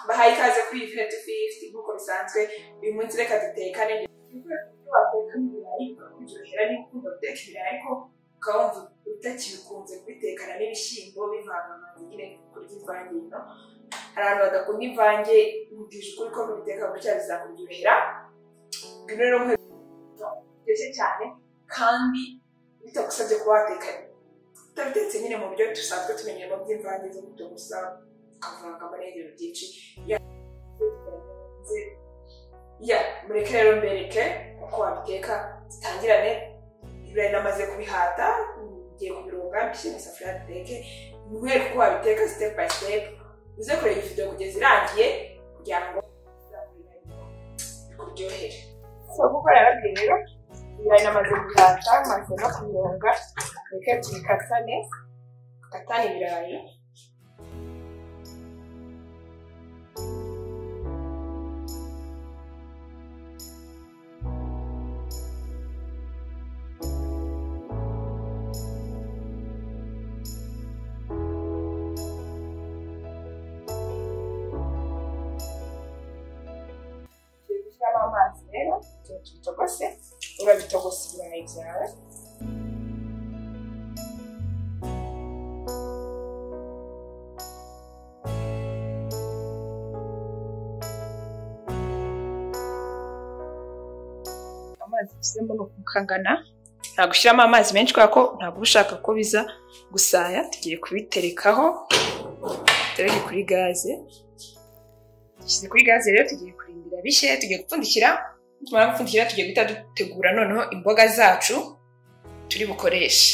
Bahaye ikaze kuri Infinite 50 nk'uko bisanzwe. Uyu munsi reka dutekane. Wateka ibirayi ukakuryohera, niba ukunda guteka ibirayi ariko ukaba wumva utakibikunze kubitekana n'ibishyimbo bivangavanze nyine kurya imvange ino. Hari abantu badakunda imvange, nkubwije ukuri ko kubiteka gutya bizakuryohera. Ngwino rero biryoshye cyane kandi bitagusabye kuba wateka utabitetse nyine mu buryo dusanzwe tumenyeramo by'imvange zo gutogosa ukavangamo n'ibintu byinshi. Ya mureke rero mbereke uko wabiteka. Zitangirane. Ibirayi namaze kubihata, ngiye kubironga mbishyire mu isafuriya duteke, nkwereke uko wabiteka step by step. Uze kureba iyi video kugeza irangiye kugira ngo bikuryohere. So kuko yarabwiye rero, ibirayi namaze kubihata, maze no kubironga, reka tubikatane, dukatane ibirayi. Amazi rero tubitogose, urabitogosa ibirayi byawe. Amazi ushyizemo ni ukangana, ntabwo ushyiramo amazi menshi kubera ko ntabwo uba ushaka ko biza gusaya. Tugiye kubiterekaho, dutereke kuri gaze. Dushyize kuri gaze rero, tugiye kurindira bishye, tugiye gupfundikira. Nitumara gupfundikira tugiye guhita dutegura noneho imboga zacu turi bukoreshe.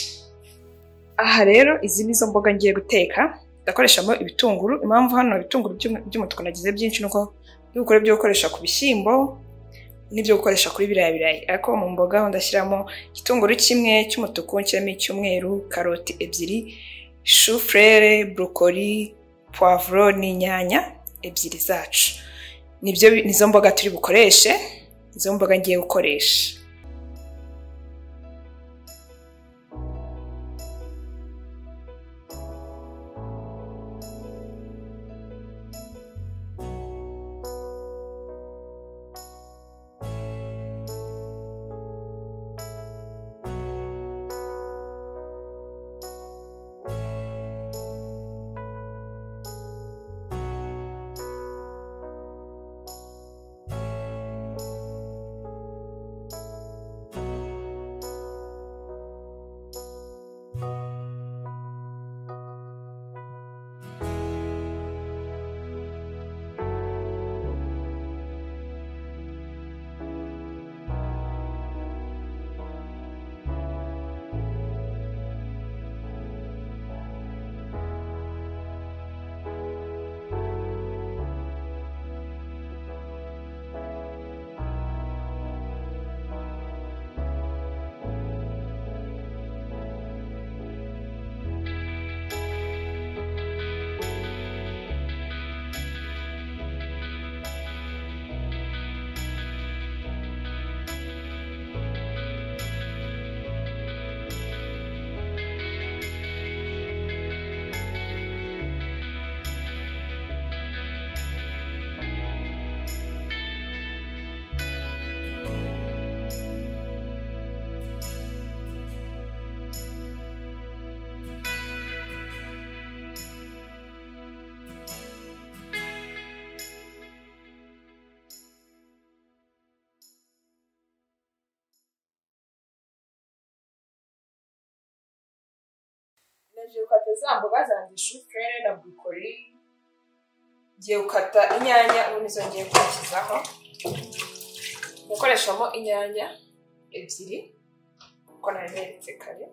Aha rero izi nizo mboga ngiye guteka. Ndakoreshamo ibitunguru. Impamvu hano ibitunguru by'umutuku nagize byinshi nuko bikore byo gukoresha ku bishyimbo n'ibyo gukoresha kuri biriya birayi. Ariko mu mboga ho ndashyiramo igitunguru kimwe cy'umutuku, nshyiramo icy'umweru, karoti ebyiri, chou-fleur, brocoli, poivron n'inyanya ebyiri zacu. Nibyo nizo mboga turi bukoreshe, nizo mboga ngiye gukoresha. Ngiye gukata za mboga zanjye chou-fleur na brocoli, ngiye gukata inyanya, ubu nizo ngiye gukurikizaho. Gukoreshamo inyanya ebyiri kuko nari neretse kare.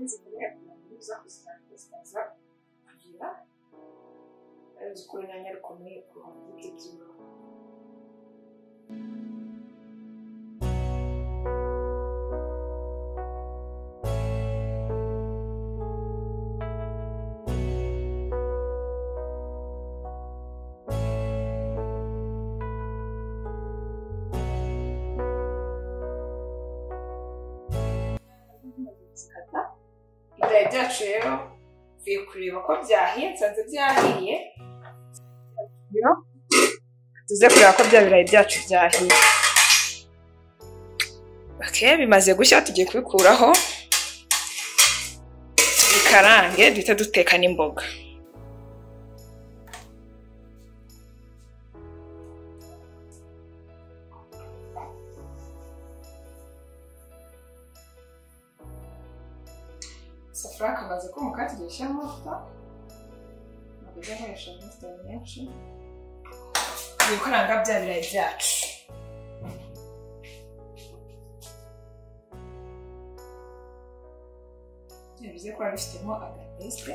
Zikomeye kugira ngo uza kuzikaza kugira uzi ko urunyanya rukomeye ku ruhande rw'ibyuma. Bya birayi byacu rero tugiye kureba ko byahiye, nsanze byahiye. Tuze kureba ko bya birayi byacu byahiye. Okay, bimaze gushya tugiye kubikuraho bikarange duhita duteka n'imboga. Isafuriya kamaze kumuka tugiye gushyiramo amavuta, ntabwo ujya nkoresha amavuta menshi. Tugiye gukaranga bya birayi byacu. Bivuze ko bifitemo agateste.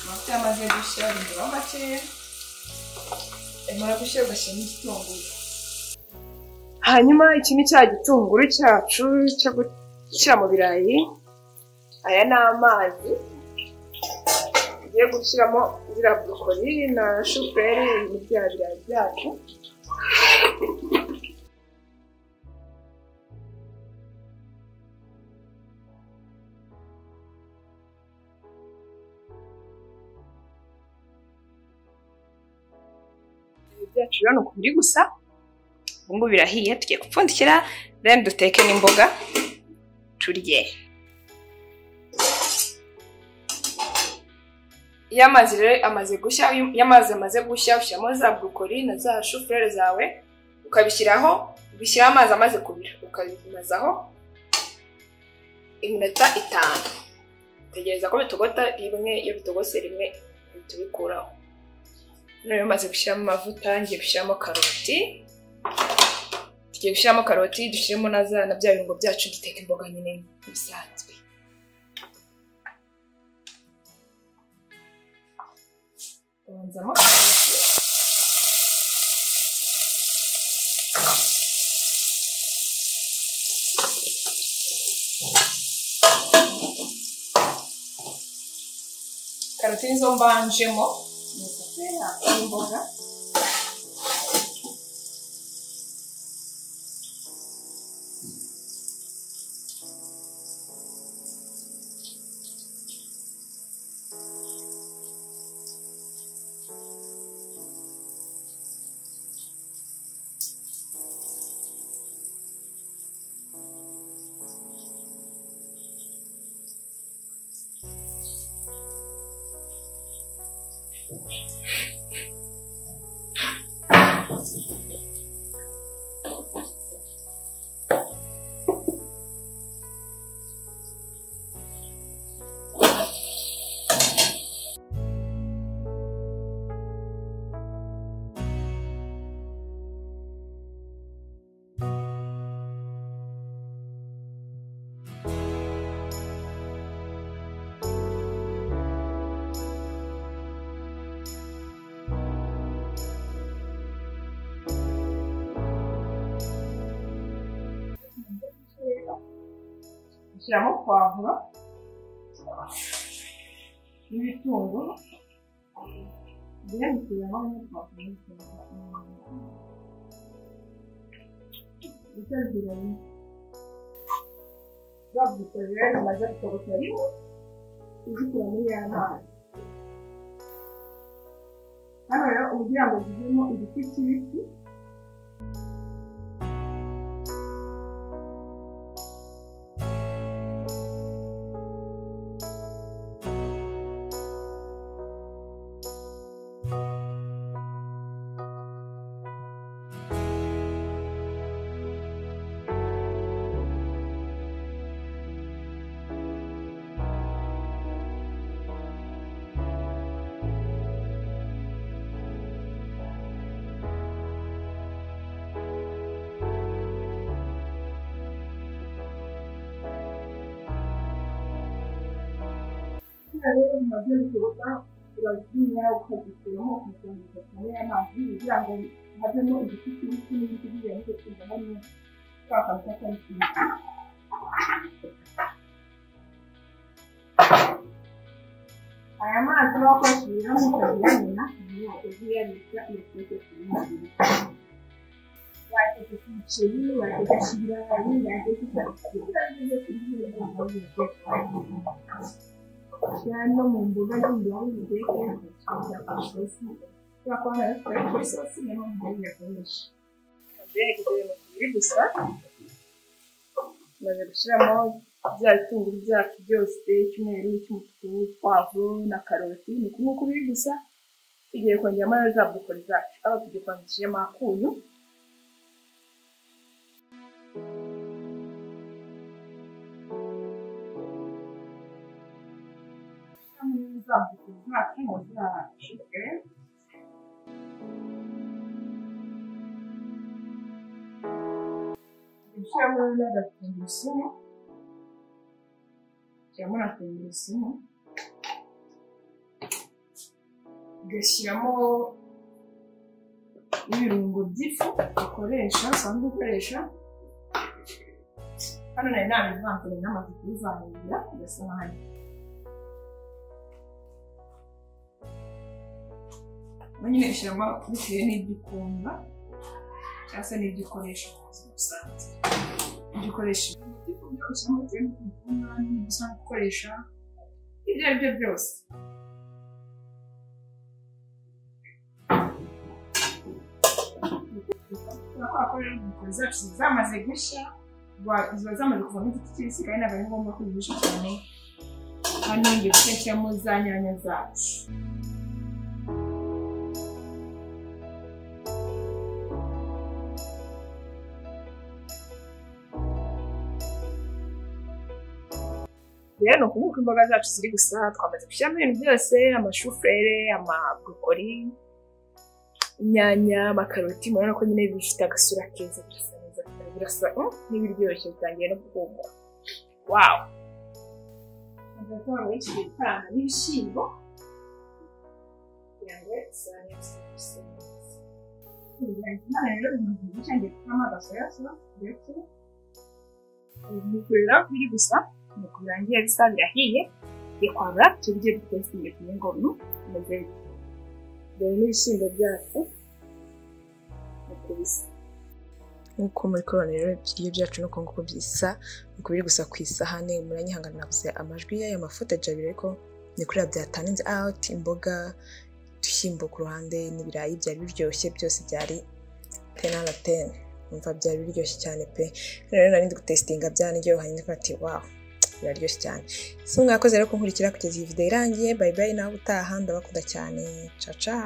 Amavuta yamaze gushya binduraho makeya, yamara gushya ugashyiramo igitunguru. Hanyuma iki ni cya gitunguru cyacu cyo gushyira mu birayi. Aya ni amazi tugiye gushyiramo ziriya borokori na shufureri ni bya birayi byacu. Byacu rero ni uku biri gusa, ubu ngubu birahiye, tugiye gupfundikira then duteke n'imboga turye. Iyo amazi rero amaze gushya, iyo amazi amaze gushya ushyiramo za borokori na za shufureri zawe ukabishyiraho, ubishyiraho amazi amaze kubira ukabimazaho iminota 5. Utegereza ko bitogota rimwe, iyo bitogose rimwe uhita ubikuraho. Noneho umaze gushyiramo amavuta, ngiye gushyiramo karoti. Tugiye gushyiramo karoti, dushyiremo na za na bya birungo byacu duteka imboga nyine bisanzwe. Tubanzamo karoti. Karoti nizo mbanjemo mu isafuriya y'imboga. Ushyiramo puwavuro n'ibitunguru, bishyiramo puwavuro n'ibitunguru. Za borokori rero zimaze gutogota rimwe, uzikura muri ya mazi. Hano rero ugira ngo zivemo igiti kibisi. Rero bimaze gutogota urazimya ukazikuramo ukazambika muri amazi kugira ngo havemo igiti kibisi n'ibiti birenze kumva harimo ka kantu k'akabisi kibisi. Aya mazi uba wakoresheje rero ukaziyamena, ujye uyabika uyateke ku mazi. Watekesha umuceri, watekesha ibirayi, watekesha no mu mboga zindi waba ubiteke, isosi kubera ko hano turi isosi niyo mpamvu uyakoresha. Biri gusa tumaze gushyiramo bya bitunguru byacu byose, icyumweru, icy'umutuku, puwavuro na karoti, ni uku nguku biri gusa. Tugiye kongeramo na za borokori zacu, aho tugiye kwandikishamo akunyu. Za borokori zacu na za shufurere. Gushyiramo n'agatungurusumu, shyiramo na tungurusumu, ugashyiramo n'ibirungo by'ifu ukoresha, usanzwe ukoresha. Hano nari nabivanze, nari namaze kubivangira ku gasahani. Nyine ushyiramo bitewe n'ibyo ukunda cyangwa se n'ibyo ukoresha mu buzima busanzwe. Ibyo ukoresha ushyiramo bitewe n'uko ubikunda n'ibyo usanzwe ukoresha, ibyo ari byo byose. Kubera ko rero borokori zacu zamaze gushya, ziba zamaze kuvamo igiti kibisi kandi ntabwo ari ngombwa ko bihisha cyane. Hano ngiye gushyiramo za nyanya zacu. Rero ni uku nguku imboga zacu ziri gusa, twamaze gushyiramo ibintu byose, amashufurere, amaborokori, inyanya, amakaroti, murabona ko nyine bifite agasura keza, birasa neza, birasa n'ibiryoshye, bitangiye no guhumura. Wawu! Tugiye gukaranga n'ibishyimbo kugira ngo isahani yacu ise neza. Hano rero bimaze gushya, ngiye gukuramo agasoya sosi ndetse rero biri gusa. Nuko birangiye bisa birahiye, tugiye kwarura turye dutesitinge tumenye ngo bimeze bite. Dore n'ibishyimbo byacu nuko bisa. Nk'uko muri kubibona rero ibiryo byacu nuko nguko bisa, nuko biri gusa ku isahani. Muranyihangana nabuze amajwi y'aya mafoto abiri, ariko ni kuriya byataninze out, imboga, udushyimbo ku ruhande n'ibirayi byari biryoshye, byose byari 10/10. Umva byari biryoshye cyane pe. Rero nari ndi gutesitinga byanaryohanye, ndi ati wow, biraryoshye cyane. So mwakoze rero kunkurikira kugeza iyi video irangiye. Bye bye, nawe utaha, ndabakunda cyane. Ciao ciao.